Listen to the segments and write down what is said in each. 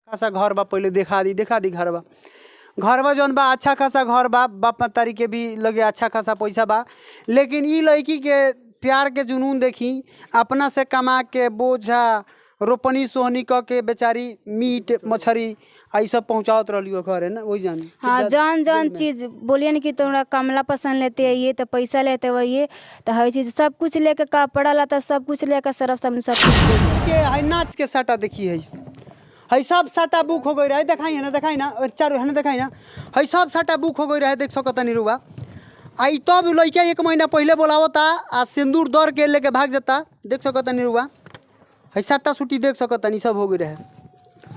खासा घर बा, पहिले देखा दी, देखा दी घरवा। घरवा जौन बा अच्छा खासा घर बा, बाप महतारी के भी लगे अच्छा खासा पैसा बा, लेकिन ई लड़की के प्यार के जुनून देखी, अपना से कमा के बोझा रोपनी सोहनी क के बेचारी मीट मछरी आ ई सब पहुंचावत रहली हो घरे ना वही जान। हाँ, जौन जौन चीज बोलिए न कि तोरा कमला पसंद लेते आइए तो पैसा लेते वही तो हर चीज सब कुछ लेके, कपड़ा लता सब कुछ लेके, सरफ साबुन सब कुछ लेके। के है नाच के साटा देखी है, है सब साटा बुक हो गई रहे, देखाई है ना, देखाई ना, और चारू है ना, देखाई ना, है सब साटा बुक हो गई रहे, देख सकत नहीं रुआ। आई तब लड़का एक महीना पहले बोलावता आ सिंदूर दर के लेके भाग जाता, देख सकत नहीं रुआ, है साटा सूटी देख सकत नहीं सब हो गई रहे।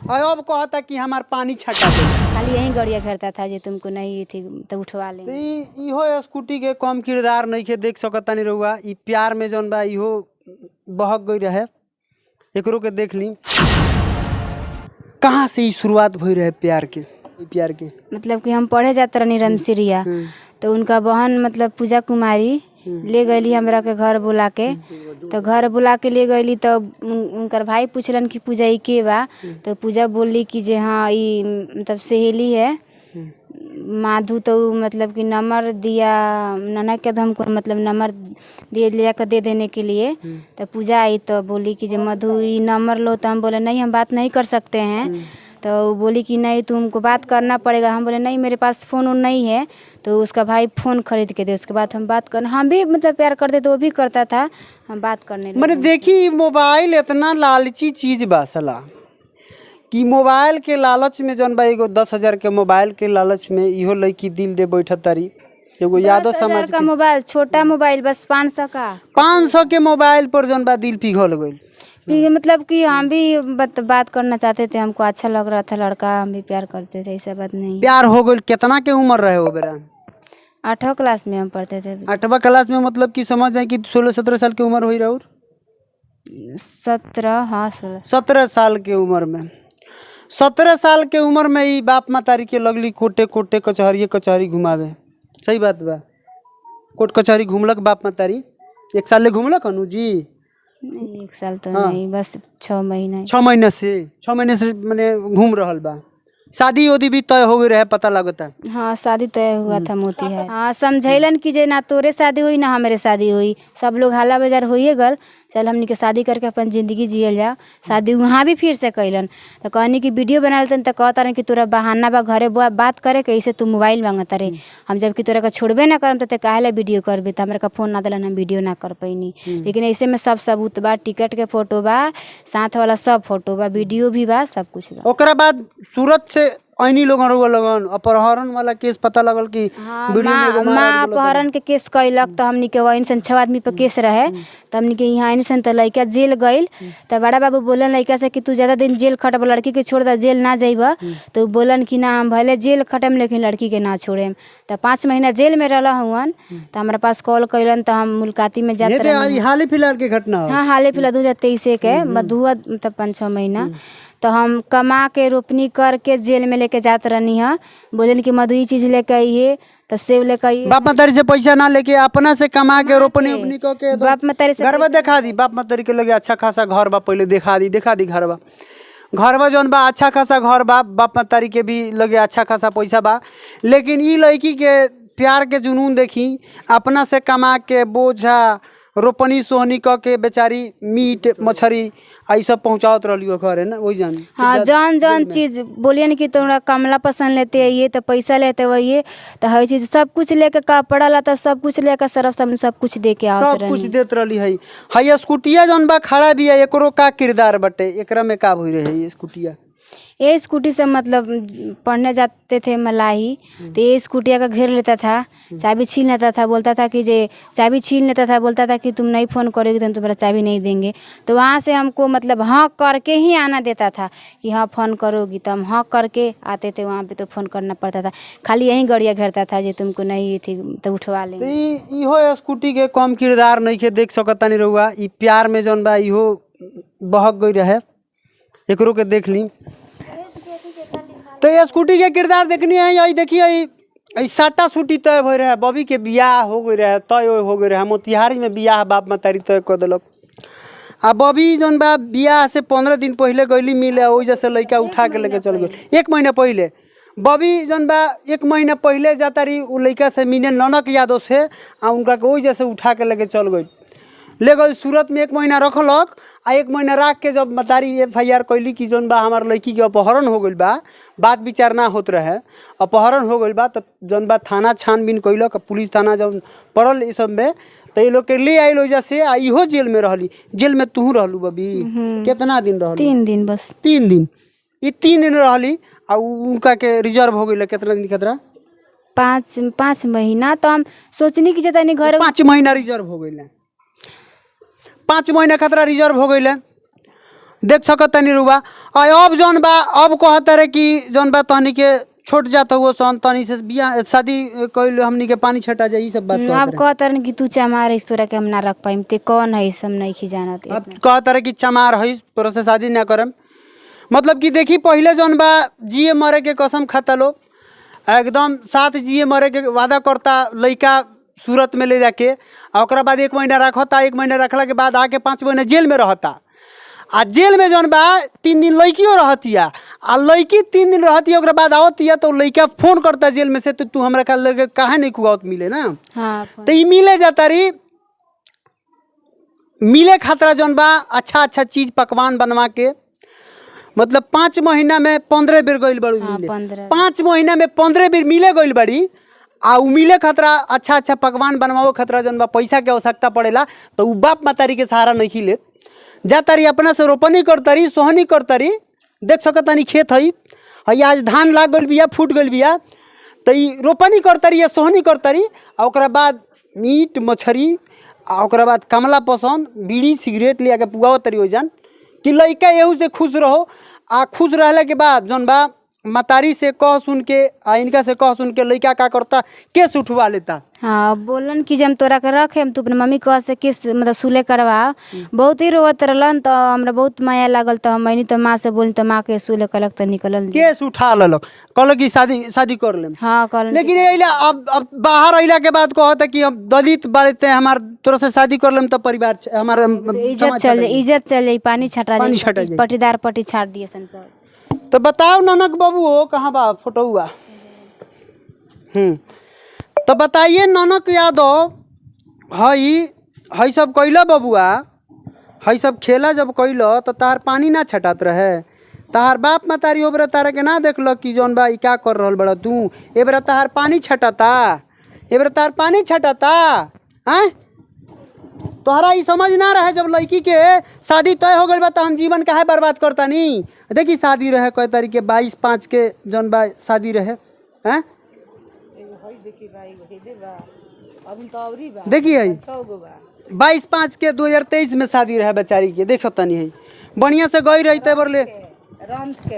और अब कहता कि हमार पानी छाटा दे। खाली यही गड़िया घेरता था जे तुमको नहीं थी तो उठवा तो लेंगे। इहो स्कूटी के कम किरदार नहीं के, देख सकत नहीं रहुआ, ई प्यार में जौन बा इहो बहक गई रहे, एकरो के देख ली कहाँ से ई शुरुआत भई रहे प्यार के, ई प्यार के। मतलब कि हम पढ़े जाते रहनी रमसिरिया, तो उनका बहन मतलब पूजा कुमारी ले गईली हमरा के घर बुला के, तो घर बुला के ले गईली तो उनकर भाई पूछलन कि पूजा ई के बा, तो पूजा बोली कि जे हाँ ई मतलब सहेली है माधु, तो उ मतलब कि नंबर दिया ननद के, तो हमको मतलब नंबर दिए ले जाकर दे देने के लिए। तो पूजा आई तो बोली कि जे मधु ई नंबर लो, तो हम बोले नहीं हम बात नहीं कर सकते हैं। तो वो बोली कि नहीं तुमको बात करना पड़ेगा, हम बोले नहीं मेरे पास फ़ोन वोन नहीं है, तो उसका भाई फ़ोन खरीद के दे, उसके बाद हम बात कर, हम भी मतलब प्यार करते तो वो भी करता था, हम बात करने लगे। माने देखी ई मोबाइल इतना लालची चीज बा साला कि मोबाइल के लालच में जौन बा एगो 10,000 के मोबाइल के लालच में इहो लड़की दिल दे बैठत तारी, एगो यादव 10,000 समाज का के मोबाइल, छोटा मोबाइल बस 500 का, 500 के मोबाइल पर जौन बा दिल पिघल गइल। फिर मतलब कि हम भी बात करना चाहते थे, हमको अच्छा लग रहा था लड़का, हम भी प्यार करते थे, ऐसा बात नहीं। प्यार हो गइल। कितना के उम्र रहे वो बेरा? 8वां क्लास में हम पढ़ते थे। 8वां क्लास में, मतलब कि समझ जाए कि 16-17 साल की उम्र हुई रहा? 17, हाँ 16। 17 साल के उम्र में, 17 साल के उम्र में ई बाप महतारी के लगली कोटे कोटे कचहरी कचहरी घुमावे। सही बात बा, कोर्ट कचहरी घुमलक बाप महतारी, एक साल ले घुमलक अनु जी? नहीं, एक साल तो हाँ। नहीं, बस 6 महीना। 6 महीना से, 6 महीने से माने घूम रहल बा। शादी उदी भी तय हो गई रहे पता लगता? हाँ, शादी तय हुआ था मोतीहारी। हाँ, समझैलन कि जे ना तोरे शादी हुई ना हमरे शादी हुई, सब लोग हाला बाजार होइए गल, चल हमनी के शादी करके अपन जिंदगी जियल जा। शादी वहाँ भी फिर से कैलन, तो कहनी कि वीडियो बना लेतन, तो कहता रहे कि तोरा बहाना बा घरे बुआ बात करे के, ऐसे तू मोबाइल मांगता रहे, हम जबकि तोरा के छोड़बे ना करम तो काहे ला वीडियो करबे, तो हमरा का फोन ना दिलन, हम वीडियो ना कर पैनी। लेकिन ऐसे में सब सबूत बा, टिकट के फोटो बा, साथ वाला सब फोटो बा, वीडियो भी बा, सब कुछ बा। ओकरा बाद सूरत से ऐनी लोगन रउआ लगन अपहरण वाला केस पता लगल कि वीडियो में एगो माँ मार बोलत अपहरण के केस कैलक, तो हमनी के वहीं से 6 आदमी पर केस रहे, तो हमनी के यहाँ आइन सन, तो लड़का जेल गइल। तो बड़ा बाबू बोलन लड़का से कि तू ज़्यादा दिन जेल खटब, लड़की के छोड़ द, जेल ना जइब। तो बोलन कि ना हम भले जेल खटम लेकिन लड़की के ना छोड़ेम। तो 5 महीना जेल में रहल हुअन, तो हमारा पास कॉल कैलन, तो हम मुलाकाती में जाते ये तो रहनी। अभी हाल ही फिलहाल के घटना हो। हाँ, हाले फिलहाल 2023 के मधुआ, मतलब 5-6 महीना। तो हम कमा के रोपनी करके जेल में लेके जात रहनी है, बोलन कि मधु ई चीज लेके आइए, तो सेब लेके आइए। बाप महतारी से पैसा ना लेके अपना से कमा के रोपनी उपनी क के तो बाप महतारी से घरवा देखा दी, बाप महतारी के लगे अच्छा खासा घर बा, पहले देखा दी, देखा दी घरवा। घरवा जौन बा अच्छा खासा घर बा, बाप महतारी के भी लगे अच्छा खासा पैसा बा, लेकिन ई लड़की के प्यार के जुनून देखी, अपना से कमा के बोझा रोपनी सोहनी क के बेचारी मीट मछरी आ ई सब पहुंचावत रहली हो घरे ना वही जान। हाँ, जौन जौन चीज बोलिए न कि तोरा कमला पसंद लेते आइए तो पैसा लेते वही, तो हर चीज सब कुछ लेके, कपड़ा लता सब कुछ लेके, सरफ साबुन सब कुछ दे के आवत सब कुछ रहनी। देत रहली है। हई स्कूटिया जौन बा खड़ा भी है, एकरो का किरदार बटे, एकरा में का भई रहे स्कूटिया? ये स्कूटी से मतलब पढ़ने जाते थे मलाही, तो ये स्कूटिया का घेर लेता था, चाबी छीन लेता था, बोलता था कि जे चाबी छीन लेता था, बोलता था कि तुम नहीं फ़ोन करोगे तो हम तुम्हारा चाबी नहीं देंगे। तो वहाँ से हमको मतलब हाँ करके ही आना देता था कि हाँ फ़ोन करोगी, तो हम हाँ करके आते थे वहाँ पे, तो फ़ोन करना पड़ता था। खाली यही गड़िया घेरता था जे तुमको नहीं थी तो उठवा तो लेंगे। इहो स्कूटी के कम किरदार नहीं के, देख सकत नहीं रहुआ, ई प्यार में जौन बा इहो बहक गई रहे, एकरो के देख ली। तो ये स्कूटी के किरदार देखनी है, यही देखिए ई साटा सूटी तय हो रहे, बबी के बियाह हो गई रहे, तय हो गई रहे, मोतिहारी में बियाह बाप महतारी तय कर दिलक। आ बबी जौन बा बियाह से 15 दिन पहिले गईली मिले, ओहि से लइका उठा के लेके चल गई। एक महीना पहिले बबी जौन बा एक महीना पहिले जाता रही उ लइका से मिले ननक यादव से, आ उनका के ओहि जैसे उठा के लेके चल गई, ले गई सूरत में। एक महीना रखलक आ एक महीना राख के जब मतारी एफआईआर कैली कि जौन बा हमार लड़की के अपहरण हो गइल बा, बात विचार ना होत रहे, अपहरण हो गइल बा, त जौन बा थाना छानबीन कैलक। पुलिस थाना जब पड़ल ई सब में तो ये लोग के ले आइल ओइजा से, आ इहो जेल में रहली। जेल में तूहू रहलू बबी? कितना दिन रहलू? 3 दिन बस। 3 दिन। ई 3 दिन रहली आ उनका के रिजर्व हो गइल कितना दिन खतरा? 5 5 महीना। तो हम सोचनी कि जतनी घर 5 महीना रिजर्व हो गइल, 5 महीना खतरा रिजर्व हो गइल। देख सकत तनी रुबा। आ अब जौन बा अब कहत रहे कि जौन बा तहनी के छोट जात हुआ सन, तहनी से बियाह शादी कइल, हमनी के पानी छटा जाए, ई सब बात कहत अब रहे। कहत रहन कि तू चमार है, तोरा के हम ना रख पाइम, ते कौन है सब नहीं जानत। अब कहत रहे कि चमार है, तोरा से शादी ना करम। मतलब कि देखी, पहिले जौन बा जिए मरे के कसम खाता लो, एकदम साथ जिए मरे के वादा करता लइका सूरत में ले जाके, आ ओकरा बाद एक महीना रखता। एक महीना रखला के बाद आके 5 महीना जेल में रहता। आ जेल में जौन बा 3 दिन लड़कियों रहतिया, आ लड़की 3 दिन रहतिया, ओकरा बाद आवतिया तो लड़का फोन करता जेल में से, तो तू हमरा का लगे काहे नहीं कुआवत मिले ना? हाँ। तो ई मिले जाता रही। मिले खतरा जौन बा अच्छा अच्छा चीज पकवान बनवा के, मतलब 5 महीना में 15 बेर गइल बड़ी मिले। 15। 5 महीना में 15 बेर मिले गइल बड़ी। आ उ मिले खतरा अच्छा अच्छा पकवान बनवाओ खतरा जौन बा पैसा के आवश्यकता पड़ेला, तो उ बाप मतारी के सहारा नहीं लेत जा तारी, अपना से रोपनी करतारी, सोहनी करतारी। देख सकतानी, खेत हई हई। आज धान लाग गइल बिया, फूट गइल बिया, तो ई रोपनी करतारी या सोहनी करतारी। आ ओकरा बाद मीट मछरी, आ ओकरा बाद कमला पसंद बीड़ी सिगरेट लिया के पुआवत तारी ओइजन कि लइका एहू से खुश रहो। आ खुश रहला के बाद जौन बा मतारी से कह सुन के आ इनका से कह सुन के लइका का करता, केस उठवा लेता। हाँ, बोलन कि जब तोरा के रखे हम, तू अपने मम्मी कह से केस मतलब सुले करवा। बहुत ही रोवत रहलन, तो हमरा बहुत माया लागल, तो हम अइनी तो माँ से बोली, तो माँ के सुले कहलक तो निकलल। केस उठा लेलक, कहलक कि शादी शादी कर लेम। हाँ, कहलन। लेकिन अइला अब बाहर अइला के बाद कहता कि हम दलित बाड़े, हमार तोरा से शादी कर लेम तो परिवार हमार इज्जत समाज चल जाई, इज्जत चल जाई, पानी छटा पानी जाई। छटा जाई। पटीदार पटी छाट दिए सन सब। तो बताओ ननक बाबू हो, कहाँ बा फोटो हुआ? तो बताइए ननक यादव, हई हई सब कैला बबुआ, हई सब खेला जब कैल तो तार पानी ना छटात रहे? तार बाप मतारी ओबरा तारा के ना देखल कि जौन बा ई का कर रहल बड़ा तू? एबरा तार पानी छटाता, एबरा तार पानी छटाता। आँय, तोहरा ई समझ ना रहे जब लड़की के शादी तय हो गइल बा त हम जीवन काहे बर्बाद करतानी? देखी, शादी रहे कई तारीख के? 22/5 के जौन बा शादी रहे हैं। देखी, है 22/5 के 2023 में शादी रहे बेचारी के। देखो तनी, है बढ़िया से गई रही तेबर ले रंथ के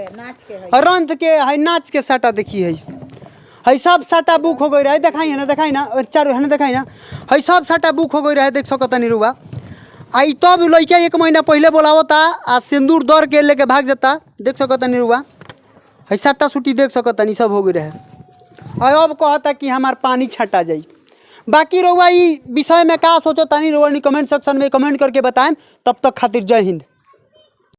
है, नाच के साटा देखी है। है सब साटा बुक हो गई रहे। देखाई है ना, देखाई ना चारू है ना, देखाई ना। है सब साटा बुक हो गई रहे। देख सकतनी रुआ। आ ई तब लइका एक महीना पहिले बोलावता आ सिंदूर दर के लेके भाग जाता। देख सकतनी रुआ, है साटा सूटी देख सकतनी, सब हो गई रहे। आ अब कहता कि हमार पानी छाटा जाई। बाकी रउआ ई विषय में का सोचो तनी, रउआ कमेंट सेक्शन में कमेंट करके बताएं। तब तक खातिर जय हिंद।